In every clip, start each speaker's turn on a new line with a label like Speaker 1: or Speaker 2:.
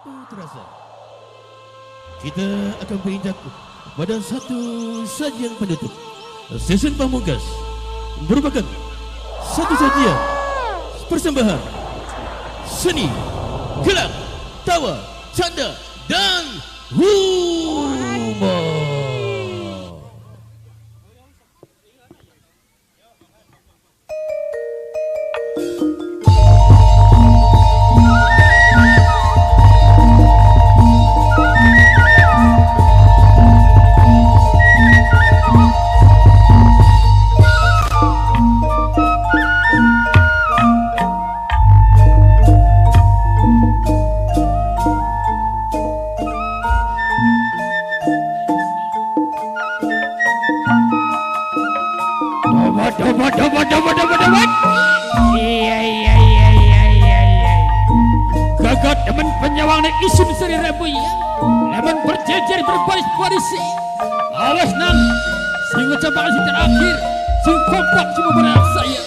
Speaker 1: Tanpa terasa, kita akan berinjak pada satu sajian penutup. Season pamungkas merupakan satu sajian persembahan seni, gelak, tawa, canda, dan humor.
Speaker 2: Iya. Gagat teman penyawang nek isun seri rebu ya. Lemon berjejer berbaris-baris. Awas nang sing ucapan sing terakhir, sing kompak semua beraksa ya.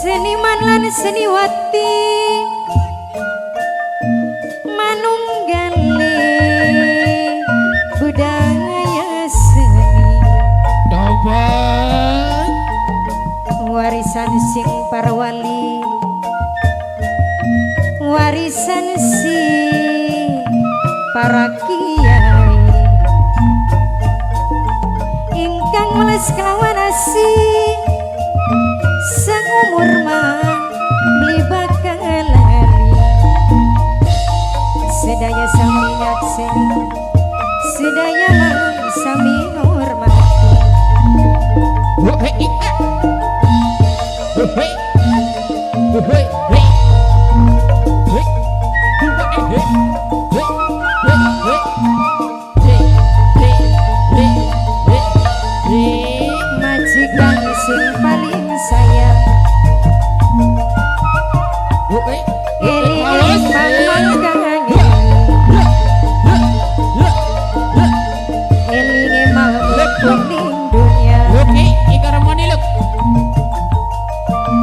Speaker 3: Seniman lan seniwati manunggali budaya seni.
Speaker 2: Tobat
Speaker 3: warisan sing para wali, warisan sing para kiai, ingkang welas kelawan asih sengumur mah beli bakal lali. Sedaya sami nyakseni, sedaya mah sami ngormati. Majikan sing paling sayang, eling mamang kangen, elinge makhluk ning dunya.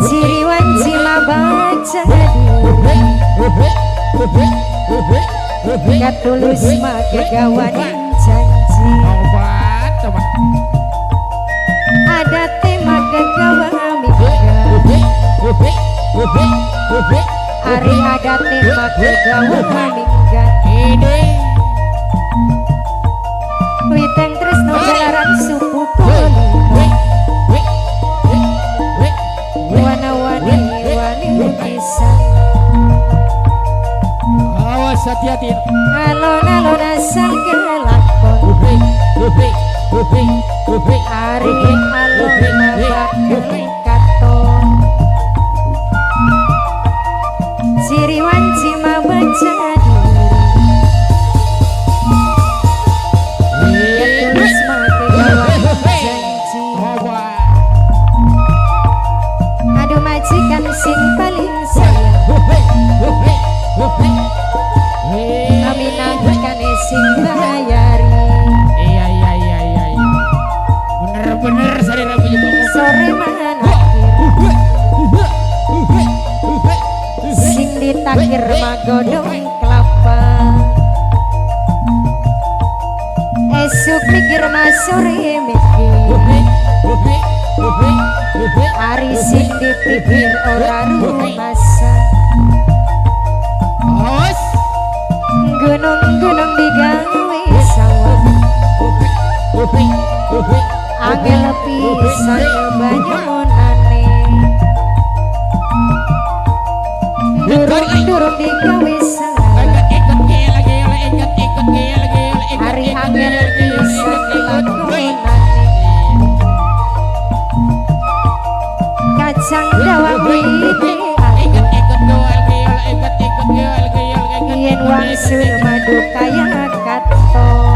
Speaker 3: Ciri wanci mabaca diri, katulus make gawanin janji. Ada tema kegawa mingga, hari ada tema kegawa mingga. Witeng tresno jalaran suku kulino, wana-wani wani pisan.
Speaker 2: Awas hati-hati.
Speaker 3: Alon-alon asal kelakon, ari alon bakal katon. Ciri wanci mabaca diri, ketulus make gawan janji. Aduh majikan sing paling sayang, aminangkan sing bayari.
Speaker 2: Iya. Bener-bener sari rabu juga.
Speaker 3: Sore manakir sing ditakir magodong kelapa, esuk mikir mas sore mikir, hari sing dipikir ora rumasa. Gunung-gunung digawe sawah, angel pisan banyonane. Durung-durung digawe sawah, hari angel pisan lakonane. Kacang dawa wite yen wangsul madu kaya katon.